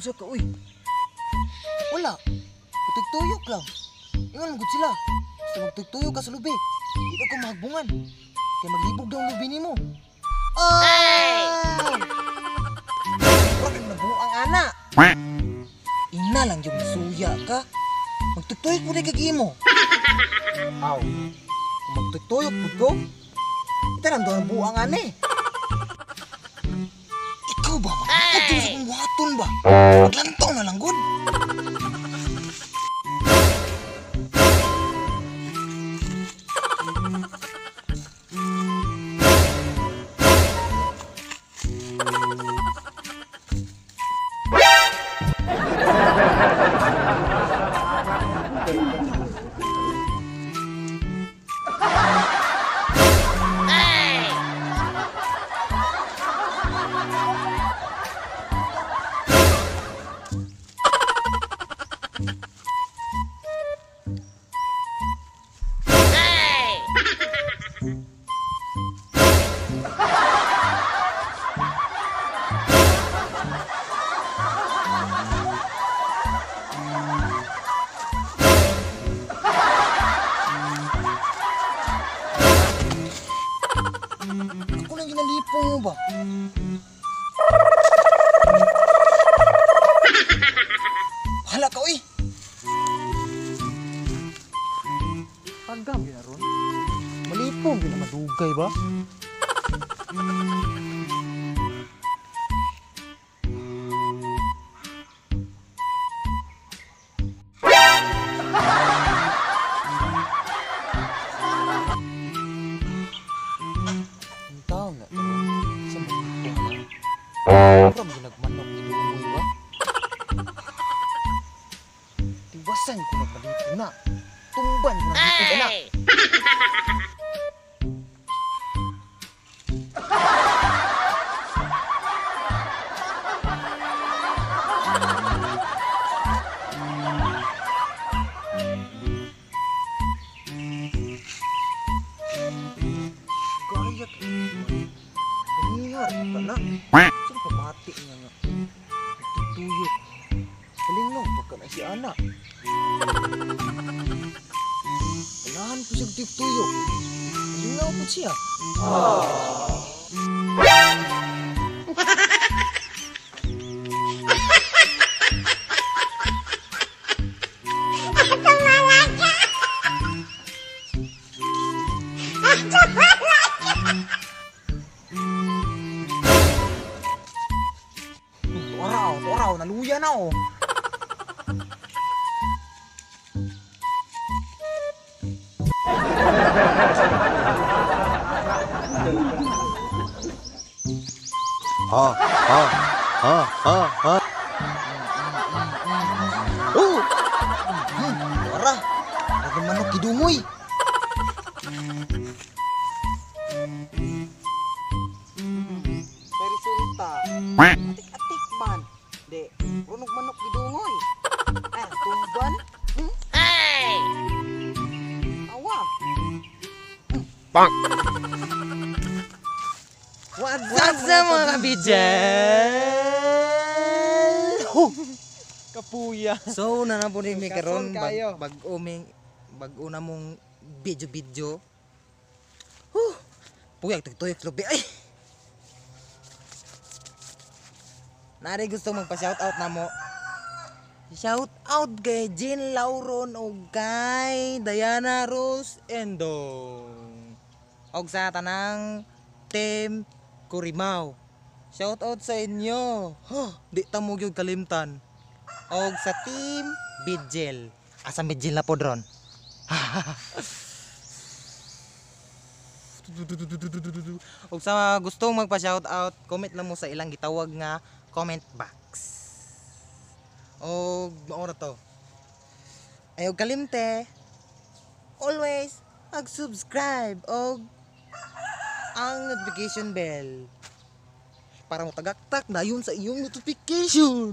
Unsa ka, uy? Wala. Patugtuyok lang. Ingon gud sila. Basta magtugtuyok ka sa lubi, di daw ka mahagbungan. Kay maglibog daw ang lubi nimo. Ay! Murag kang nabuang ana. Ina lang yung suya ka. Magtugtuyok po kag imo. Aw. Kung magtugtuyok pud ko, itanan daw ang buang ani. Ikaw ba man? Hey! Sa kong buhaton ba? Maglantaw na lang gud. Ako lang ginalipong mo ba? Hala ka, uy! Pagam yun na ron. Malipong yun na madugay ba? Ang tao na ito, sa malipong na. Pura mo nagmanok ni Dumoy ba? Tiwasan ko nagmalipong na. Tumban ko nagmalipong na. Gaya ka. Kanihar ka na. Saan pamati niya nga? Nagtutuyok. Palingaw pa ka na si Ana. Kailangan ko siya tuyok. Palingaw po siya. Tuaraw, tuaraw, naluya na oh. Ha, ha, ha, ha, ha. Oh! Tuara, nagmanok kidungoy. May resulta. Atik-atik man. Di, runog manok gidungoy. Ay, tumban. Hey! Awa. Bang! What's up sa mga kabidjel? Kapuya. So, na po ni mi karon kayo. bag-o na mong video-video. Huh. Puyag tugtuyok lubi ay. Nari gusto magpa-shoutout na mo. Shout out kay Jean Lauron o kay Diana Rose Endong. Og sa tanang Team Kurimao. Shout out sa inyo. Huh, di ta mo gyud kalimtan. Og sa Team Bidjel. Asa Bidjel na pod ron? Og sa gustong magpa-shout out, comment lang mo sa ilang gitawag nga comment box. Og mao ra to. Ayaw kalimte. Always mag-subscribe og ang notification bell para mo tagaktak na yun sa iyong notification.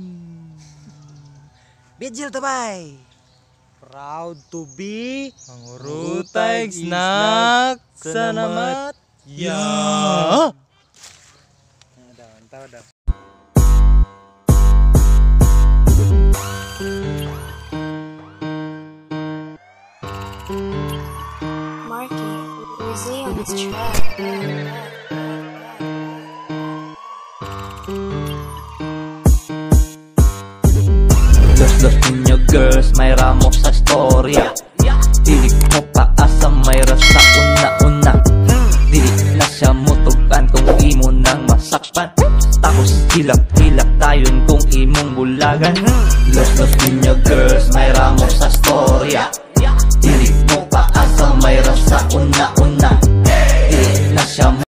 Bidjel tabay. Proud to be Mangurutay snack sa namat. Ya. Daw, daw. Marky, Rizzy on this track. Los los ninyo girls, may ramo sa storya. Dili mo paasa, may rasa una-una. Dili na siya mutugan kung imo nang masakpan. Tapos hilak-hilak tayon kung imong bulagan. Los los ninyo girls, may ramo sa storya. Dili mo paasa, may rasa una-una. Dili na siya